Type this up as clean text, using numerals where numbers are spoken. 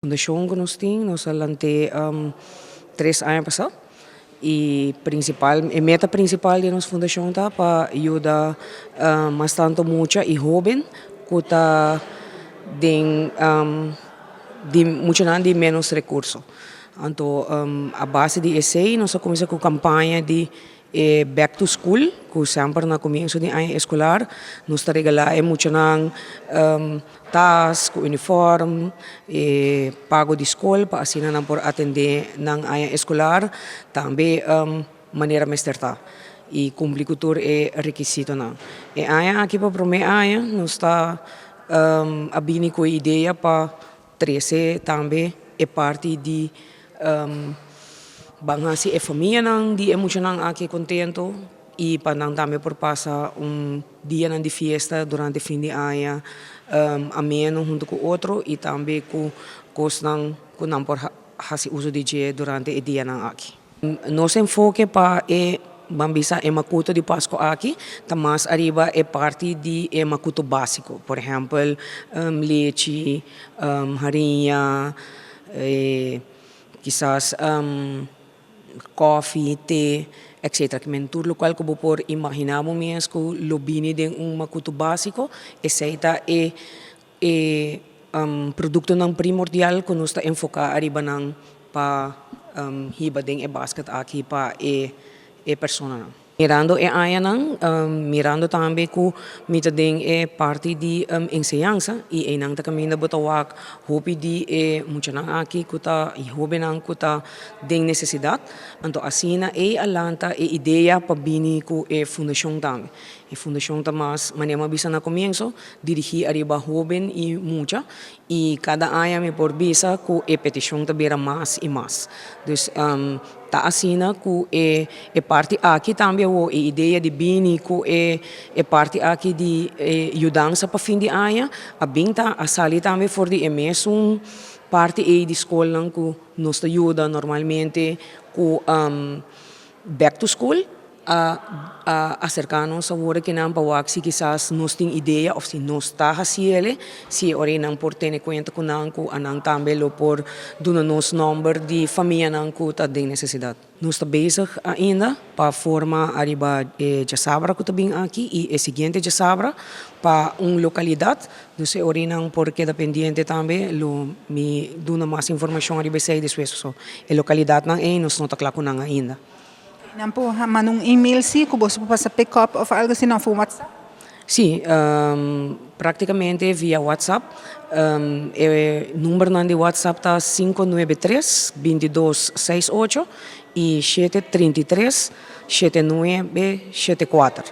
Fundashon ku nos tin, nos a lant'é 3 aña pasá. I e meta prinsipal di nos fundashon ta pa yuda mas tantu mucha i hóben ku ta den di muchanan di menos rekurso. Anto, a base di esei, nos a kuminsá ku kampaña di Back to School, ku semper na komienso di aña eskolar, nos ta regalá e muchanan tas, ku uniform, pago di skol, pa asina nan por atendé nan aña eskolar, tambe manera mester ta. I kumpli ku tur e rekisitonan. E aña aki pa promé aña, nos ta a bini ku idea pa trese tambe e parti di ban hasi e famianan di e muchanan aki kontentu i pa nan tambe por pasa un dianan di fiesta durante fin di aña ameno huntu ku otro i tambe ku kosnan ku nan por hasi uso di dje durante e dianan aki. Nos enfoke pa e ban bisa e makuto di Pasku aki ta mas ariba e parti di e makuto básiko. Por ehèmpel, lechi, hariña, kisas kòfi, te, etc. Ke men tur lokual ku bo por imaginá bo mes ku lo bini den un makuto básiko, esei ta e produktonan primordial ku nos ta enfoká ariba nan pa hiba den e basket aki pa e personanan. Mirando e añanan, mirando tambe ku mi ta den e parti di enseñansa i einan ta kaminda bo ta wak hopi di e muchanan aki ku ta i hóbennan ku ta den nesesidat. Anto asina ei a lanta e idea pa bini ku e fundashon tambe. E fundashon ta mas, manera mi a bisa na komienso, dirigí ariba hóben i mucha i kada aña mi por bisa ku e petishon ta bira mas i mas. Dus ta asina ku e parti aki tambe e idea di bini ku e parti aki di yudansa pa fin di aña a bin ta a sali tambe for di e mesun parti ei di skolnan ku nos ta yuda normalmente ku Back to School a aserká nos awor akinan pa wak si kisas nos tin idea òf si nos ta hasiele, si e ora nan por tene kuenta ku nan ku anan tambe lo por duna nos nòmber di famianan ku ta den nesesidat. Nos ta bezig ainda pa forma ariba e djasabra ku ta bin aki i e siguiente djasabra pa un lokalidat, dus e ora nan por keda pendiente tambe, lo mi duna mas informashon ariba esei despues. So e lokalidatnan ei nos no ta kla ku nan ainda. Nan por manda un email si ku bo por pasa pick up òf algu asina òf un WhatsApp? Sí, práktikamente via WhatsApp. E numbernan di WhatsApp ta 593 2268 i 733 7974.